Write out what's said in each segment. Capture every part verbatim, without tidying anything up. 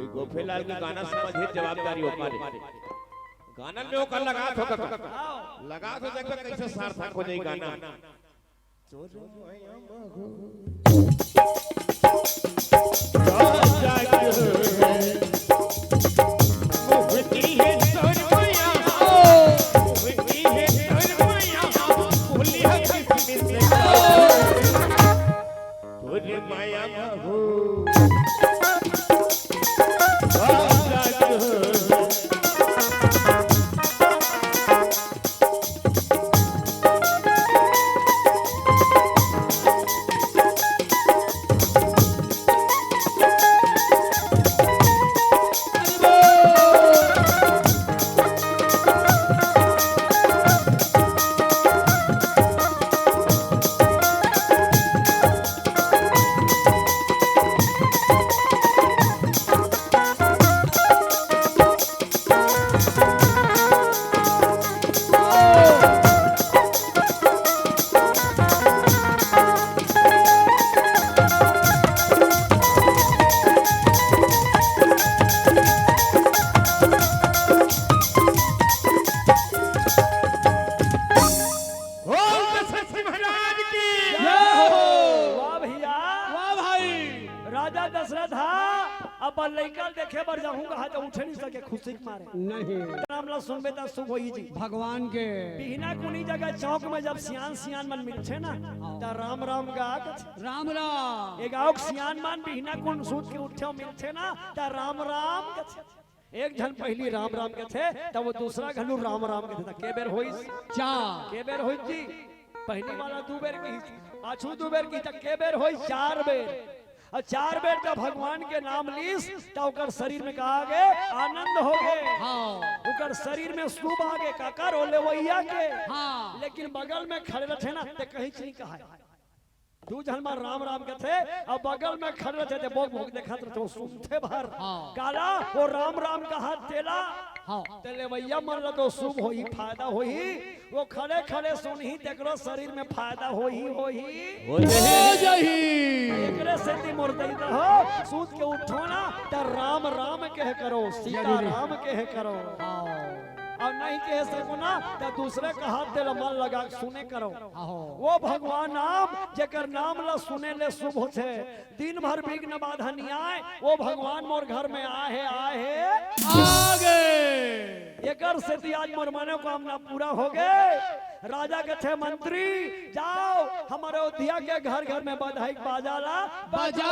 गोफेलाल के गाना समझ हे, जवाबदारी ओकर हे। गाना में ओकर लगात हो कका। लगात हो, देखबे कैसे सार्थक हो जाई गाना। बोल दशरथ महाराज की। जय हो। वाह भैया। वाह भाई। राजा दशरथ हा अपन लइका ल देखे बर जाहूं कहा त उठे नहीं सके खुशी के मारे। नहीं। राम ला सुनबे त शुभ होई जी। भगवान के। बिहना कुनी जगह चौक में जब सियान सियान मन मिलथे ना, त राम राम गा कथे। राम राम। ए गाँव के सियान मन बिहना कुन सूत के उठे अउ मिलथे ना, त राम राम कथे। एक झन पहिली राम राम कथे, त वो दूसरा घलू राम राम कथे। त के बेर होइस? चार। के बेर होइस जी? पहिली वाला दू बेर किहिस, पाछू दू बेर किहिस, त के बेर होइस? चार बेर। अउ चार बेर जब भगवान के नाम लीस, त ओकर शरीर में का आगे? आनंद होगे। हाँ। ओकर शरीर में शुभ आगे, काकर? ओ लेवइया के। हाँ। लेकिन बगल में खड़े रथे ना, त कहीं नहीं कहाय। दू झन मन राम राम कथे, अउ बगल में खड़े रथे, ते बोक बोक देखत रथे, वो सुनथे भर। हाँ। काला, वो राम राम कहा तेला। हाँ। ते लेवइया मन ला तो शुभ होही, फायदा होही, वो खड़े खड़े सुनही, तेकरो शरीर में फायदा होही, होही। हो जाही। एकरे सेती मोर दई हो, सूत के उठो ना, त राम राम कहे करो, सीता जरूरी। राम कहे करो। हाँ। अउ नहीं कहे सको ना, त दूसरे कहा तेला मन लगा के सुने करो। आहो। वो भगवान नाम, जेकर नाम ला सुने ले शुभ होथे, दिन भर विघ्न बाधा नियाय, वो भगवान मोर घर में आहे, आहे। आगे। एकर सेती आज मोर मनोकामना पूरा होगे। राजा कथे मंत्री, जाओ, हमर अयोध्या के घर घर में बधाई के बाजा ला बजा।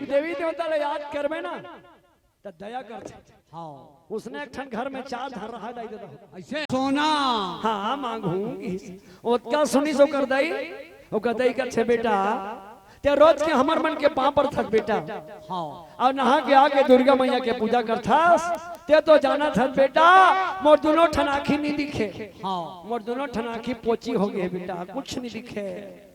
देवी देवता ला याद करबे ना, त दया करथे। हाँ। उसने एक ठन घर में चार धन रहा, दाई ददा। अइसे? सोना। हाँ, मांगहूं। ओतका सुनिस ओकर दाई, ओकर दाई कथे, "बेटा, ते रोज के हमर मन के पांव परथस बेटा। हाँ। अउ नहा के आके दुर्गा मैया के पूजा करथस, ते तो जानत हस बेटा, मोर दुनों ठन आँखी नी दिखे। हाँ। मोर दुनों ठन आँखी पोची हो गे बेटा, कुछ नी दिखे।"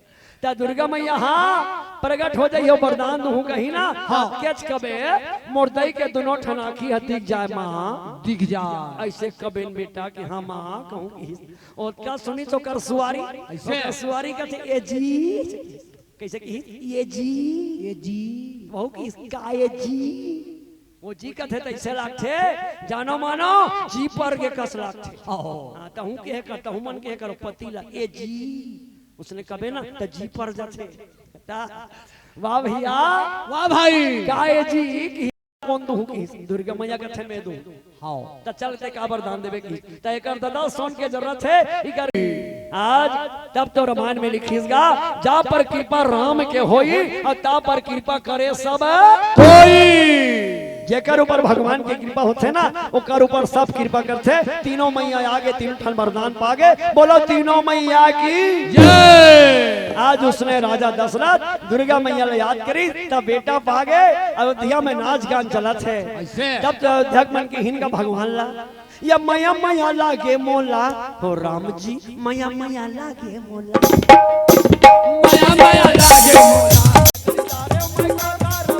त दुर्गा मैया, हाँ, प्रगट हो जइहो, वरदान दूहूं कही ना, हाँ। केच कबे, "मोर दाई के दुनों ठन आँखी ह दिख जाय माँ।" दिख जाय। अइसे कबे न बेटा कि, "हाँ माँ," कहूं कि। ओतका सुनिस ओकर सुवारी, अइसे? ओकर सुवारी कथे, "ए जी।" कइसे किहिस? "ए जी।" ए जी। वहू किहिस, "का ए जी?" ओ जी कथे त अइसे लागथे, जानो मानो, जी पर गे कस लागथे। हाँ। हाँ, तहूं के कर, तहूं मन के करो पति ला, "ए जी।" उसने कबे ना, त जी पर जाथे। त, वाह भइया। वाह भाई। का ए जी कि कोन दूहूं कि? दुर्गा मैया कथे, "मैं दूहूं।" हाँ। त चल ते का वरदान देबे कि? त एकर ददा सोन के जरूरत हे, इकर आज तब तो रामायण में लिखिस गा, "जा पर कृपा राम के होई, अउ ता पर कृपा करे सब कोई।" जेकर ऊपर भगवान के कृपा होथे ना, ओकर ऊपर सब कृपा करथे। तीनों मैया आगे, तीन ठन वरदान पागे। बोलो तीनों मैया की जय। आज उसने राजा दशरथ दुर्गा मैया ला याद करी, तब बेटा पागे, अयोध्या में नाच गान चलत हे। अइसे? तब तो अयोध्या के मन किहिन गा भगवान ला, या मया मया लागे मोला, हो राम जी, मया मया लागे मोला। मया मया लागे मोला। मया मया लागे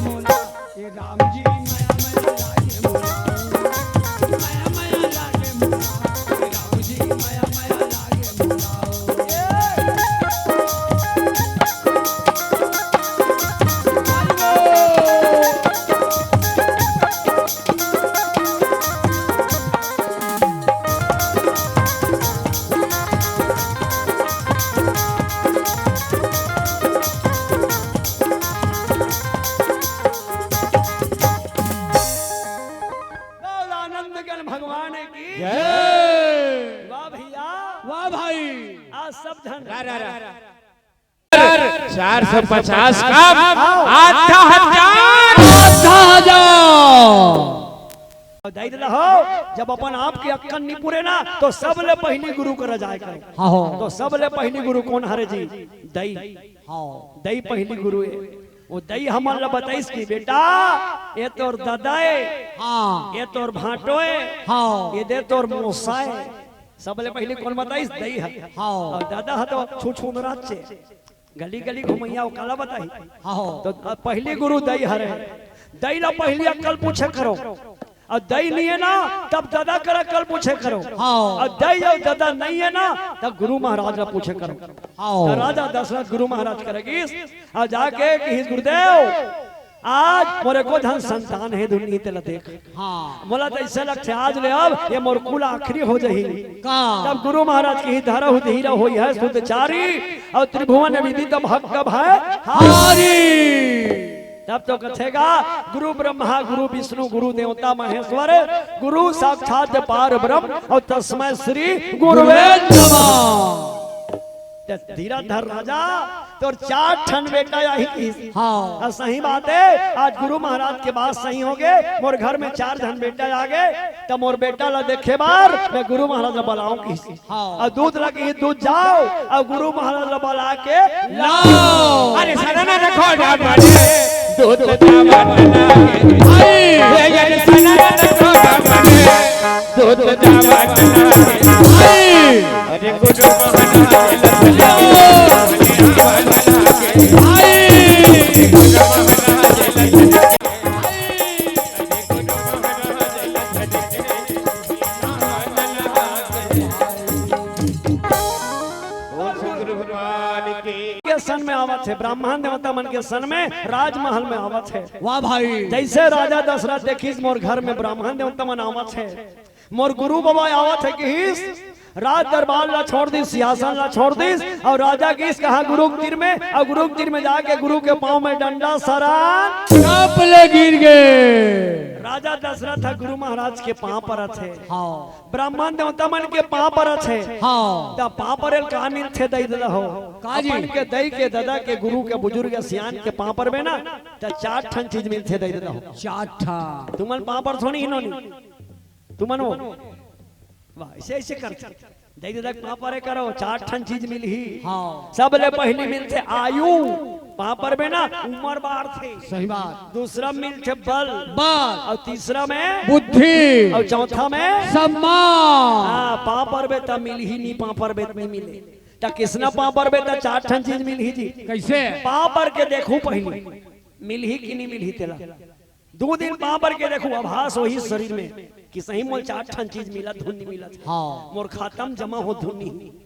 मोला। ए राम जी, मया मया लागे मोला। मया मया लागे मोला। ए राम जी, मया मया लागे मोला। बोल आनंद गण भगवान की जय। वाह भइया। वाह भाई। आज सब झन रा, रा, रा। चार सौ पचास कम, आधा हजार। आधा हजार। अउ दाई ददा हो, जब अपन आप के अक्कन नी पुरे ना, तो सबले पहिली गुरु करा जाय करो। हाँ हो। तो सबले पहिली गुरु कोन हरे जी? दाई। हाँ। दाई पहिली गुरु हे। ओ दाई हमन ला बताइस कि बेटा, ए तोर ददा ए, हाँ। ए तोर भांटो ए, हाँ। ए दे तोर मोसा ए। सबले पहिली कोन बताइस? दाई ह। हाँ। अउ ददा ह तो छुछुंदराचे, गली गली घुमइया, ओ काला बताही। हाँ। तो पहिली गुरु दाई हरे, दाई ला पहिली अक्कल पूछे करो। अउ दाई नइ हे ना, तब ददा करा अक्कल पूछे करो। हाँ। अउ दाई अउ ददा नइ हे ना, तब गुरु महाराज ला पूछे करो। हाँ। त राजा दशरथ गुरु महाराज करा गिस, अउ जाके किहिस, "गुरुदेव, आज मोर एको झन संतान हे धुन नइ हे, तेला देख।" हाँ। मोला त अइसे लगथे आज ले अब ये मोर कुल आखिरी हो जही। का? तब गुरु महाराज किहिस, "धरहु धीर होइहै सुत चारी, अउ त्रिभुवन विदित भक्त भय हारी।" तब तो कथे गा, "गुरु ब्रह्मा गुरु विष्णु गुरु देवता महेश्वर, गुरु साक्षात पार ब्रह्म, अउ तस्मै श्री गुरुवे नमः।" त धीरज धर राजा, तोर चार ठन बेटा आही किहिस। हाँ। अउ सही बात हे, आज गुरु महाराज के बात सही होगे, मोर घर में चार झन बेटा आगे, त मोर बेटा ला देखे बर मैं गुरु महाराज ला बलाऊं किहिस। हाँ। अउ दूत ला किहिस, "दूत जाव, अउ गुरु महाराज ला बला के लाव।" अरे, सरना रखो ना बने, दूत जावत ना के। हाय। हे, अरे, सरना रखो ना बने, दूत जावत ना के। हाय। अरे, गुरु महाराज ला बलाओ। हाय। के सन में आवत हे, ब्राह्मण देवता मन के सन में राजमहल में आवत हे। वाह भाई। जइसे राजा दशरथ देखिस, मोर घर में ब्राह्मण देवता मन आवत हे, मोर गुरु बाबा आवत हे किहिस, राज दरबार ला छोड़ दिस, सिंहासन ला छोड़ दिस, अउ राजा गिस कहाँ? गुरु के तीर में। अउ गुरु के तीर में जाके गुरु के पाँव में डंडा सरन टप ले गिर गे। राजा दशरथ ह गुरु महाराज के पाँव परत हे। हाँ। ब्राह्मण देवता मन के पाँव परत हे। हाँ। त पाँव परे ल का मिलथे दई ददा हो? का जी? अपन के दई के ददा के गुरु के बुजुर्ग सियान के पाँव परबे ना, त चार ठन चीज मिलथे दई ददा हो। चार ठा। तुमन पाँव परथो नहीं नोनी? तुमन वो? वाह, ऐसे, ऐसे करथे। दई ददा के पाँव परे करो, चार ठन चीज मिलही। हाँ। सबले पहिली मिलथे आयु, पाँव परबे ना, उमर बाढ़थे। सही बात। दूसरा मिलथे बल, बल। अउ तीसरा में बुद्धि। अउ चौथा में सम्मान। हाँ, पाँव परबे त मिलही, नी पाँव परबे त नी मिले। त किसना पाँव परबे त चार ठन चीज मिलही जी। कैसे? पाँव पर के देखहू पहिली, मिलही कि नी मिलही तेला। दू दिन पाँव पर के देखहू, आभास होही शरीर में कि सही मोला चार ठन चीज मिलत, धुन नी मिलत। हाँ। मोर खाता म जमा हो धुन नी।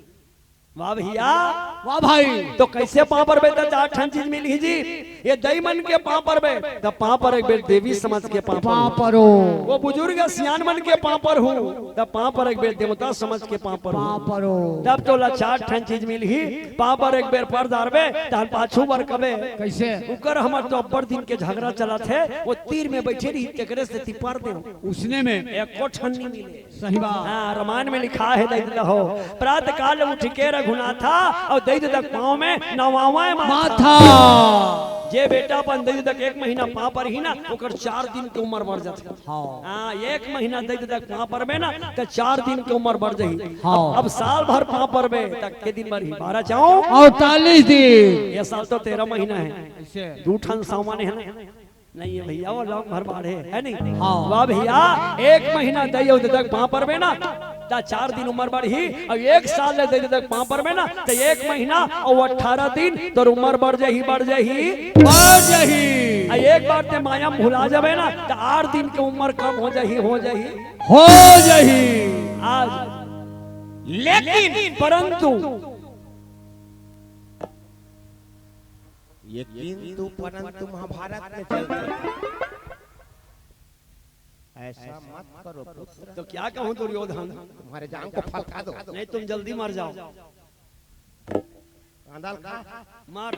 वाह भैया। वाह भाई। त कैसे पाँव परबे त चार ठन चीज मिलही जी? ये दई मन के पाँव परबे, त पाँव पर एक बेर देवी समझ के पाँव परो। पाँव परो। वो बुजुर्ग सियान मन के पाँव परहू, त पाँव पर एक बेर देवता समझ के पाँव परो। पाँव परो। तब तोला चार ठन चीज मिलही। पाँव पर एक बेर पर डारबे, तहन पाछू बर कबे। कैसे? उकर हमर तो अब्बड़ दिन के झगड़ा चलत हे, वो तीर में बैठे रही, तेकरे सेती पर देव। उसने में। एको ठन नी मिले। सही बात। हाँ, रामायण में लिखा हे, दई ददा हो, प्रातः काल उठ के रघुनाथा, अउ दई ददा के पाँव में नवावय माथा। माथा। जे बेटा अपन दई ददा के एक महीना पाँव परही ना, ओकर चार दिन के उमर बढ़ जाथे। हाँ। हाँ, एक महीना दई ददा के पाँव परबे ना, त चार दिन के उमर बढ़ जाही। हाँ। अब, अब साल भर पाँव परबे, त के दिन बढ़ही? बारह चौक? अड़तालीस दिन। ये साल तो तेरह महीना हे। ऐसे। दू ठन सावन हे ना? नहीं हे भैया, वो लौंग भर बाढ़े, हे नहीं? हाँ। वाह भैया, एक महीना दई अउ ददा के पाँव परबे ना, त चार दिन उमर बढ़ही, अउ एक साल ले दई ददा के पाँव परबे ना, त एक महीना अउ अठारह दिन तोर उमर बढ़ जाही, बढ़ जाही। बढ़ जाही। अउ एक बार ते माया म भुला जाबे ना, त आठ दिन के उमर कम हो जाही, हो जाही। हो जाही। आज लेकिन परंतु ये किंतु परंतु महाभारत में चलथे। ऐसा मत करो पुत्र। तो क्या कहूँ दुर्योधन? तुम्हारे जांघ को फलका दो। नहीं, तुम जल्दी मर जाओ। कांदा ल का? मार।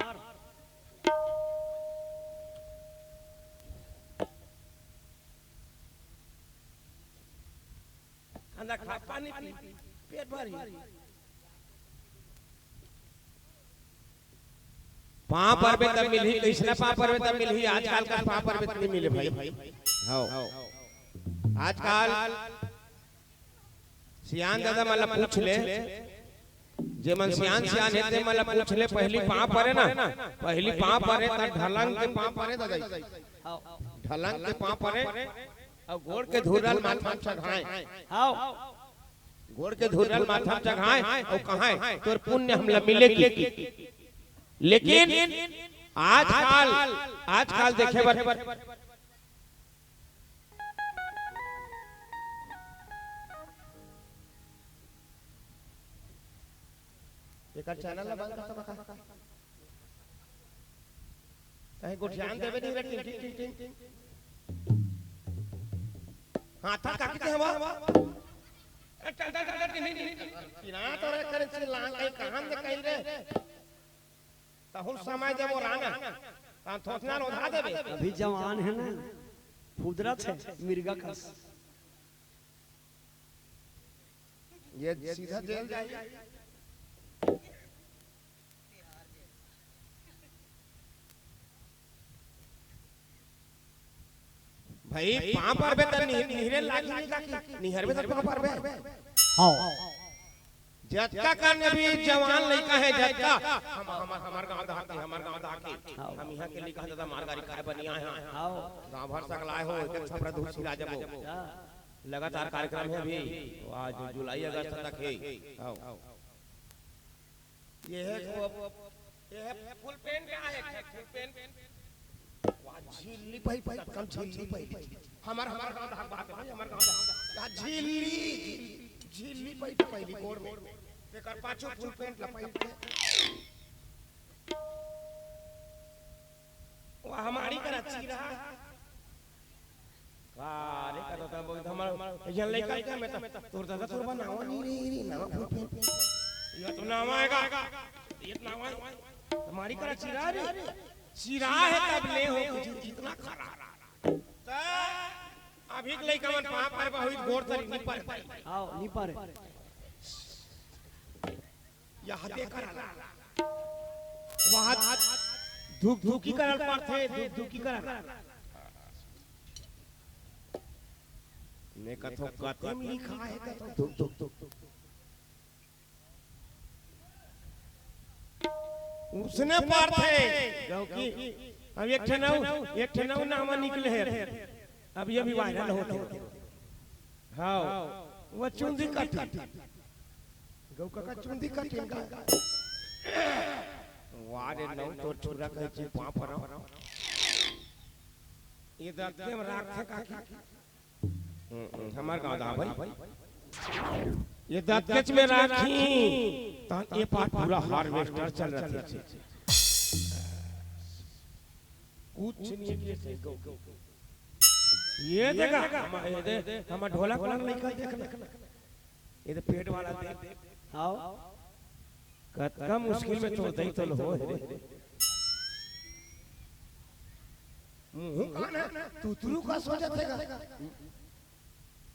कांदा खा, पानी पी, पेट भरी। पाँव परबे तब मिलही, कइसना पाँव परबे तब मिलही, आजकाल कस पाँव परबे त नइ मिले भाई। हव। आजकाल सियान ददा मन ला पूछ ले, जेमन सियान सियान हे, ते मन ला पूछ ले, पहिली पाँव परे ना, पहिली पाँव परे त ढलंग के पाँव परे ददा। ढलंग के पाँव परे, अउ गोड़ के धुर्रा ल माथा म चघाय। हव। गोड़ के धुर्रा ल माथा म चघाय, अउ कहय, "तोर पुण्य हमला मिले की।" लेकिन आजकाल, आजकाल देखे बर एकर चैनल ला बंद कर दो बका। कहीं गोठियान देबे नहीं रे, टिंग, टिंग, टिंग, टिंग। हाथा काकी के हवा? अरे, टन, टन, टन, टन, टिंग, टिंग, टिंग। किना तो रे, करे चिल्लान कहीं कहां दे कहीं रे। तहु समय देबो राना। तान थोथना लोधा देबे। अभी जवान हे ना, फुदरत हे, मिर्गा कस। ये सीधा जेल जाही। भाई, पांव परबे त निह-, निहरे लागी नहीं का कि निहरबे त पांव परबे। हाँ। जतका कन अभी जवान लइका हे, जतका, हम, हमर, हमर गांव देहात के, हमर गांव देहात के। हाँ। हम इहां के लइका हन, दादा मार गारी करे बर नइ आए हन। हाँ। गांव भर सकलाए हो, एक छपरा दूर सिरा जबो। हाँ। लगातार कार्यक्रम हे अभी, आज जुलाई अगस्त तक हे। हाँ। ये हे को-, ये हे फुल पैंट का हे, फुल पैंट। वाह, झिल्ली पहिर, पहिर, कम झिल्ली पहिर। हमर, हमर गांव देहात बात हे, हमर गांव देहात। या झिल्ली, झिल्ली पहिर पहिली गोड़ में। तेकर पाछू फुल पैंट ला पहिर के। वाह, हमारी करा चीरा। का रे, का दादा, बहुत हमर, यहाँ लइका के में त, तोर दादा तोर बनावा नहीं रे, रे, ना ये तो नाम आएगा, ये तो नाम आएगा। हमारी करा चिरा रे, चिरा है तब ले हो कुछ इतना खरा। त अभी के लइका मन पाँव पर बहुत गोड़ तरी नहीं पर। आओ, नहीं पर। यह दे कर आला। वहाँ धुक धुकी करल पड़थे, धुक धुकी करल। ने कथो कते में लिखा है, कथो धुक धुक धुक। उसने पड़थे, क्योंकि अब एक ठे नौ, एक ठे नौ नाम निकले है। अब ये भी वायरल होथे। हाँ, वो चुंदी कटी। गौ कका चुंदी कटी का। वाह रे, नौ तो छुरा कहे जी पाँव पर। ये दतके में राखथे काकी। हम्म, हम्म, हमार गाँव दा भाई। ये दतकेच में राखी, त ये पार पूरा हार्वेस्टर चल रहा है। कुछ नहीं है, ये सही कहूँ। ये देखा, हम, ये दे, हम ढोलक वाला लइका देखना। ये तो पेट वाला देख। आओ। कतका मुश्किल में तो दई तो हो रे। मुंह कान है, तुतरू का सो जाथे का।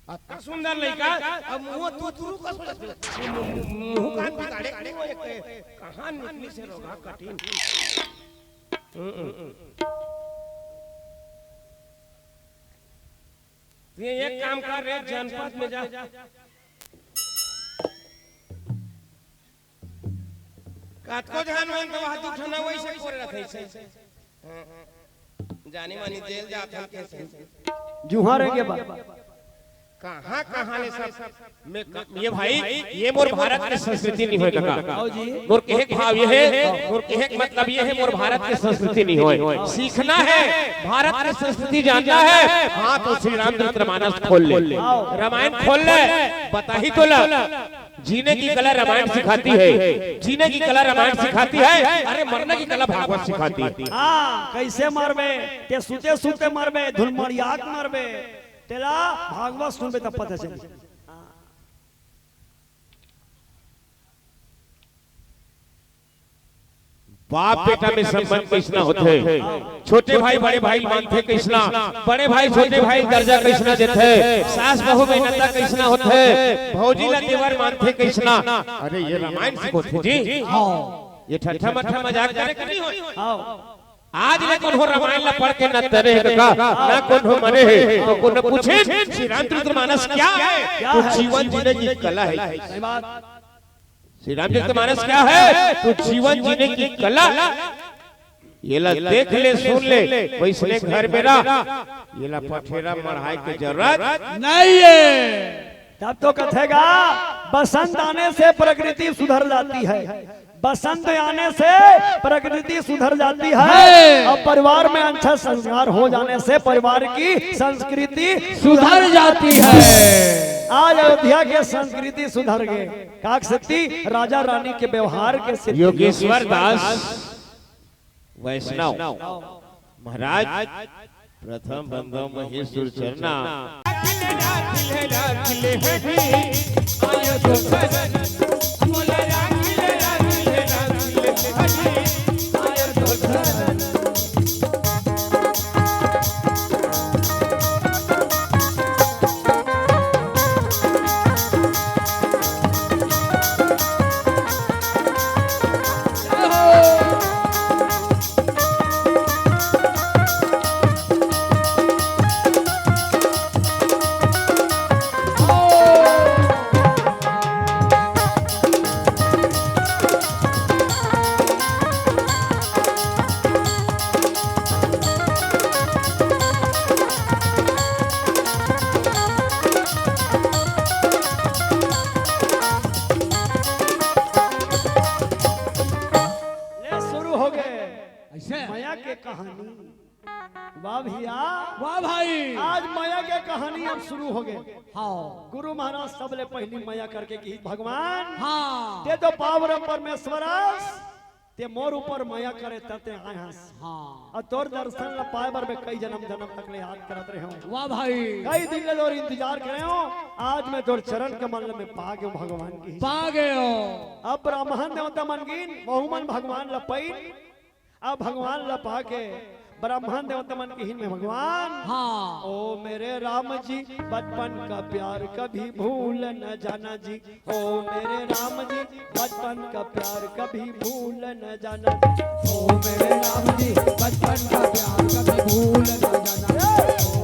अतका सुंदर लइका, अब मुंह तुतरू का सो जाथे। मुंह कान बिगाड़े, कहाँ निकली से रोगा कठिन। हम्म। तू एक काम कर रे, जनपद में जा। कतको झन मन तो वहाँ दू ठन वैसे कोरे रखे से। हाँ। जानी मानी जेल जात हन कैसे। जुहार है के बा? कहाँ, कहाँ ले सब? मैं क-, ये भाई, ये मोर भारत के संस्कृति नहीं होय, काका। आओ जी। मोर कहे के भाव ये है, मोर कहे के मतलब ये है, मोर भारत के संस्कृति नहीं होय। सीखना है, भारत के संस्कृति जानना है। हाँ, तो श्री रामचरित मानस खोल ले, आओ। रामायण खोल ले, बताही तो ला। जीने की कला रामायण सिखाती है, जीने की कला रामायण सिखाती है। अरे, मरने की कला भागवत सिखाती है। हाँ, कैसे मरबे? ते सुते सुते मरबे, धुनमड़िया के मरबे। तेला भागवत सुनबे तब पता चली। हाँ। बाप बेटा में संबंध कइसना होथे, छोटे भाई बड़े भाई मानथे कइसना, बड़े भाई छोटे भाई दर्जा कइसना देथे, सास बहू में नाता कइसना होथे, भौजी ला देवर मानथे कइसना। अरे, ये रामायण सिखोथे जी। हाँ। ये ठट्ठा मट्ठा मजाक करे के नहीं होय। हाँ। आज ले कोनो रामायण ला पढ़ के न तरे हे का, ना कोनो मरे हे, तो कोनो पूछे, श्री रामचरित मानस क्या है? क्या तो है? जीवन जीने की कला है। सही बात। श्री रामचरित मानस क्या है? तो जीवन जीने की कला। ये ला देख ले, सुन ले, वैसने घर में रह। ये ला पठेरा मढ़ाए के जरूरत नहीं है। तब तो कथेगा, बसंत आने से प्रकृति सुधर जाती है, बसंत आने से प्रकृति सुधर जाती है, है। और परिवार में अच्छा संस्कार हो जाने से परिवार की संस्कृति सुधर जाती है। आज अयोध्या के संस्कृति सुधर गए, काक शक्ति राजा रानी के व्यवहार के सिद्ध। योगेश्वर दास वैष्णव महाराज प्रथम बंधो महेश्वर चरना। ले शुरू हो गए ऐसे? मया के कहानी। वाह भैया। वाह भाई। आज मया के कहानी अब शुरू हो गए। हाँ। गुरु महाराज सबले पहली मया करके कही, भगवान, हाँ। ते तो पावर परमेश्वर अस, ते मोर ऊपर मया करे त ते आए हस। हाँ। अउ तोर दर्शन ला पाए बर मैं कई जन्म जन्म तक ले याद करत रहे हूँ। वाह भाई। कई दिन ले तोर इंतजार करे हूँ। आज मैं तोर चरण कमल ला मैं पा गयो भगवान की। पा गयो। अब ब्राह्मण देवता मन गिन, वहू मन भगवान ला पाइन। अब भगवान ला पा के ब्राह्मण देवता मन किहिन में भगवान। हाँ। ओ मेरे राम जी, बचपन का प्यार कभी भूल न जाना जी। ओ मेरे राम जी, बचपन का प्यार कभी भूल न जाना जी। ओ मेरे राम जी, बचपन का प्यार कभी भूल न जाना।